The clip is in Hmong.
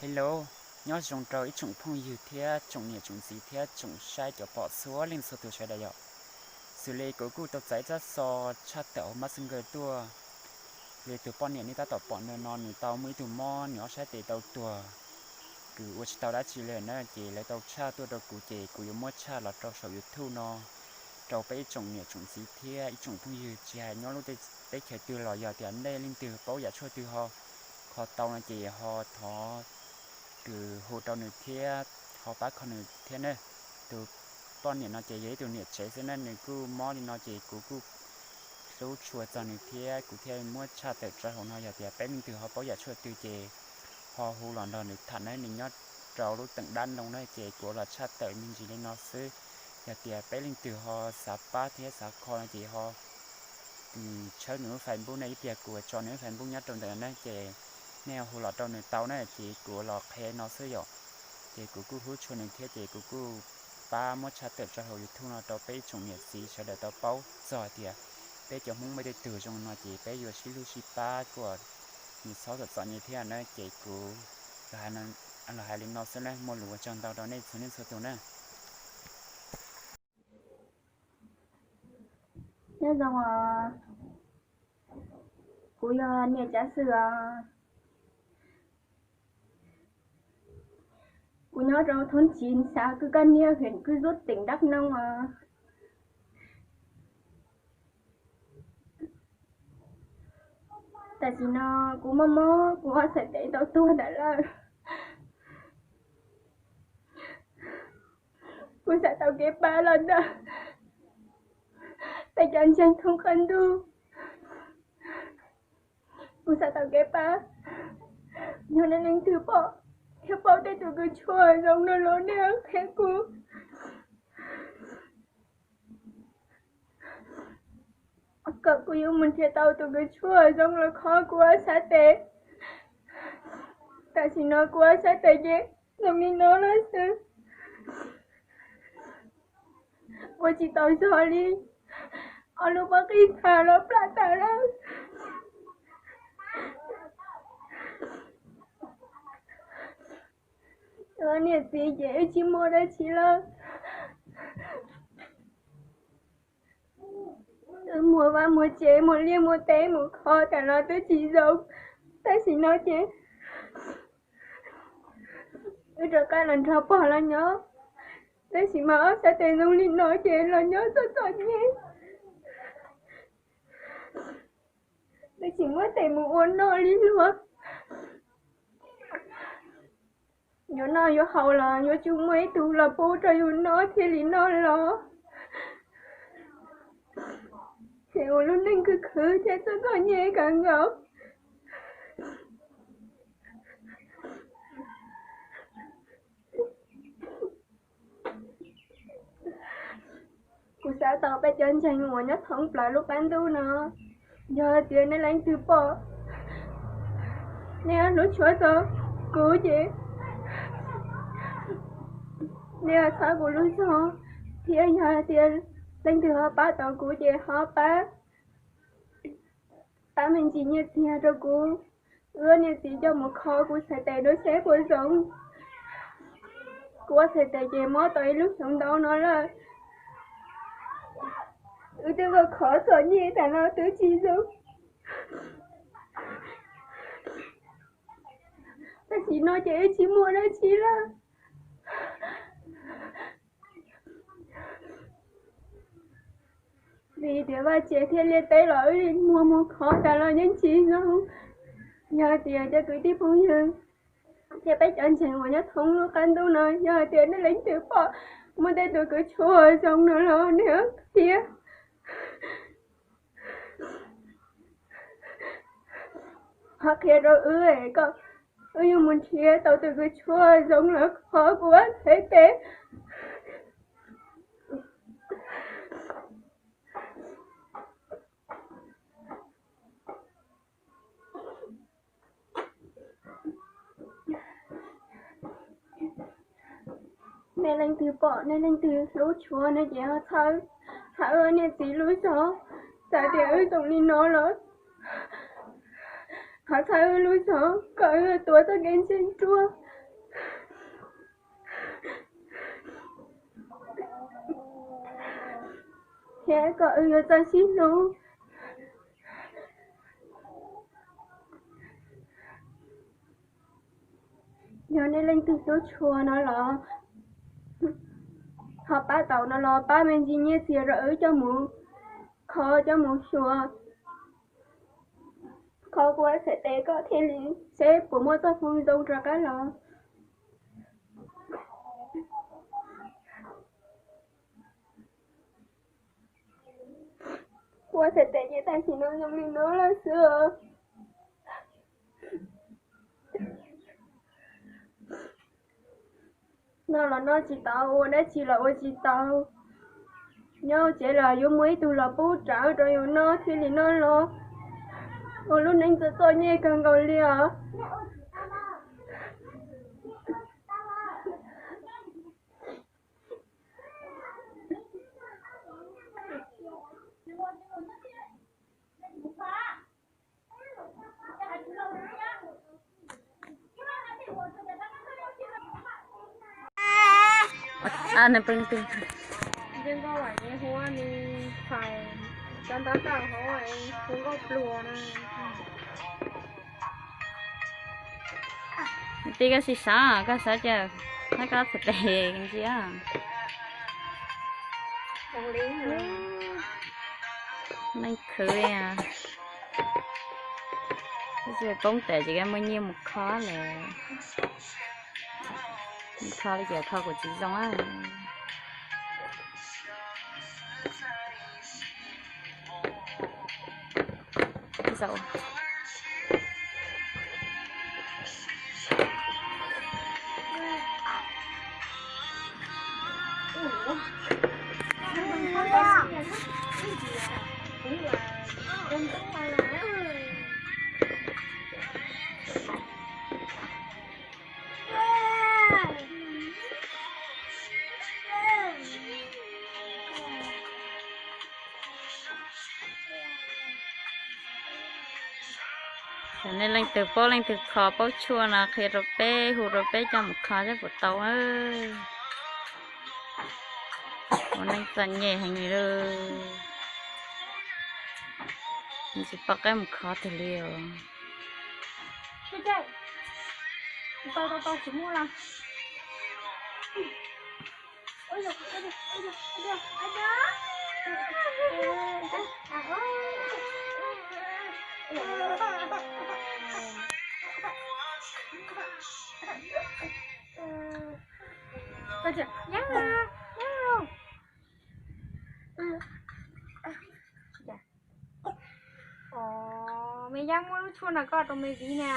Hello, nyob zoo rau ib tsoom phooj ywg thiab tsoom niam tsoom txiv thiab tsoom saib cov pom txhua leej txhua tus sawv daws yom. Xws li kuv kuj tau txais ib tsab xov tshaj tawm hauv Messenger tuaj li tus poj niam nej tab tom pom ntawm no nws tau muaj ib tug mob nws ob sab tes tau tuag, kws ua tsis tau dab tsi li na, ces lawv tau tshaj tuaj rau kuv ces kuv yuav muab tshaj los rau saum YouTube no rau peb ib tsoom niam tsoom txiv thiab ib tsoom phooj ywg tsis hais nyob lub teb chaws twg los yog tias nej leej twg paub yam tshuaj twg ho kho tau no ces ho thov kws hu rau nws thiab ho pab kho nws thiab na. Tus poj niam no ces yog ib tug niam tsev xwb na, nws kuj mob li no ces kuv kuj hlub tshua txog nws thiab kuv thiaj muab tshaj tawm rau hauv no. Yog tias peb leej twg ho paub yam tshuaj twg ces ho hu los nrog nws tham na, nws nyob rau lub teem dab ntoo na, ces kuv los tshaj tawm me ntsis li no xwb. Yog tias peb leej twg ho xav pab thiab xav kho no ces ho tshawb nws lub Facebook na, ib pliag kuv tso nws lub Facebook nyob rau ntawm na, ces nej hu los rau nws tau na, ces kuv los qhia no xwb yom. Ces kuv kuj hlub tshua nws thiab ces kuv kuj pab muab tshaj tawm rau hauv YouTube no rau peb ib tsoom niam txiv sawv daws tau paub txog hais tias peb cov Hmoob muaj tej tug zoo no ces peb yuav sib hlub sib pab kom nws txhob txom txom nyem thiab na. Ces kuv los hais li no xwb na, muaj lus ua tsaug ntau rau nej txhua leej txhua tus na. Nyob zoo os, kuv yog Niam Tsav Xwm os. Kuv nyob rau thoob Tsiv, xav Kwj Kaj Niab, hwm Kwj Zuab, teem Dab Noo os. Tam sim no kuv mob mob, kuv ob txhais tes tau tuag ntawm lawm. Kuv xav tau kev pab los ntawm peb cov ntseeg thoob qab ntuj. Kuv xav tau kev pab. Yog nej leej twg pom thiab paub tej tus kws tshuaj zoo no los nej qhia kuv kom kuv yuav mus nrhiav tau tus kws tshuaj zoo los kho kuv ob sab tes. Tam sim no kuv ob sab tes ces zoo li no lawm xwb. Ua tsis tau zog li, ob lub pob qij txha los plam tas lawm. Niam txiv ces wb tsis muaj dab tsi lawm. Wb muag vaj muag tsev, muag liaj muag teb mus kho tas los twb tsis zoo. Tam sim no ces wb rov qab los nrog pog los nyob, tab sis mas ob sab tes zoo li no ces los nyob txom txom nyem. Twb tsis muab tes mus ua noj li luag. Yuav noj yuav haus los yuav tsum muaj ib tug los pub rau yus noj thiaj li noj los. Ces ua lub neej khwv khwv thiab txom txom nyem kawg nkaus. Kuv xav tau peb cov ntseeg uas nyob thoob plaws lub qab ntuj no, yog tias nej leej twg pom, nej hlub tshua txog kuv ces nej txhawb kuv lub zog, thiab yog tias leej twg ho pab tau kuv ces ho pab, pab me ntsis nyiaj txiag rau kuv. Wb niam txiv coj mus kho kuv txhais tes dua seb puas zoo. Kuv ob txhais tes ces mob tau ib lub xyoo ntau no lawm. Wb twb ua khov txom nyem tas los twb tsis zoo. Tam sim no ces wb tsis muaj dab tsi lawm. Vim tias vaj tsev thiab liaj teb los wb muag mus khov tas los yeej tsis zoo. Yog tias cov kwv tij phooj ywg thiab peb cov ntseeg uas nyob thoob lub qab ntuj no, yog tias nej leej twg pom muaj tej tus kws tshuaj zoo no los nej qhia, ho qhia rau wb kom wb yuav mus nrhiav tau tus kws tshuaj zoo los kho kuv ob txhais tes. Nej leej twg pom, nej leej twg hlub tshua no ces ho txhawb, txhawb wb niam txiv lub zog. Txawm tias wb zoo li no los ho txhawb wb lub zog kom wb tuav txoj kev ntseeg ruaj. thiab kom wb yuav txawj sib hlub. Yog nej leej twg hlub tshua no los ho pab tau no los pab me ntsis nyiaj txiag rau wb coj mus kho coj mus xyuas, kho kuv txhais tes kom thiaj li seb puas muaj txoj hmoo zoo rov qab los. Kuv txhais tes ces tam sim no zoo li no lawm xwb os. Noj los noj tsis tau, ua dab tsi los ua tsis tau. Nyob tsev los yuav muaj ib tug los pub rau yus noj thiaj li noj los. Ua lub neej txom txom nyem kawg nkaus li os. Nws pw, nws pw. Ncej nkauj vam nyiaj huab ni, phais cov ntab tawm hauv hu nkauj pluag na. Tij koj tsis sawv, koj sawv ces muab koj txhais tes ntsia. Neeg khwv, poob tes ces muaj nyiaj mus kho lawm. Kho li ces kho kuv tsis zoo. Yog nej leej twg paub leej twg kho paub tshuaj no qhia rau peb, hu rau peb coj mus kho saib puas tau. Ua neej txom nyem heev li lauj. Tsis pom qab mus kho tiag li os. Me Yeeb, muab lub tshuaj no koj rau me viv na.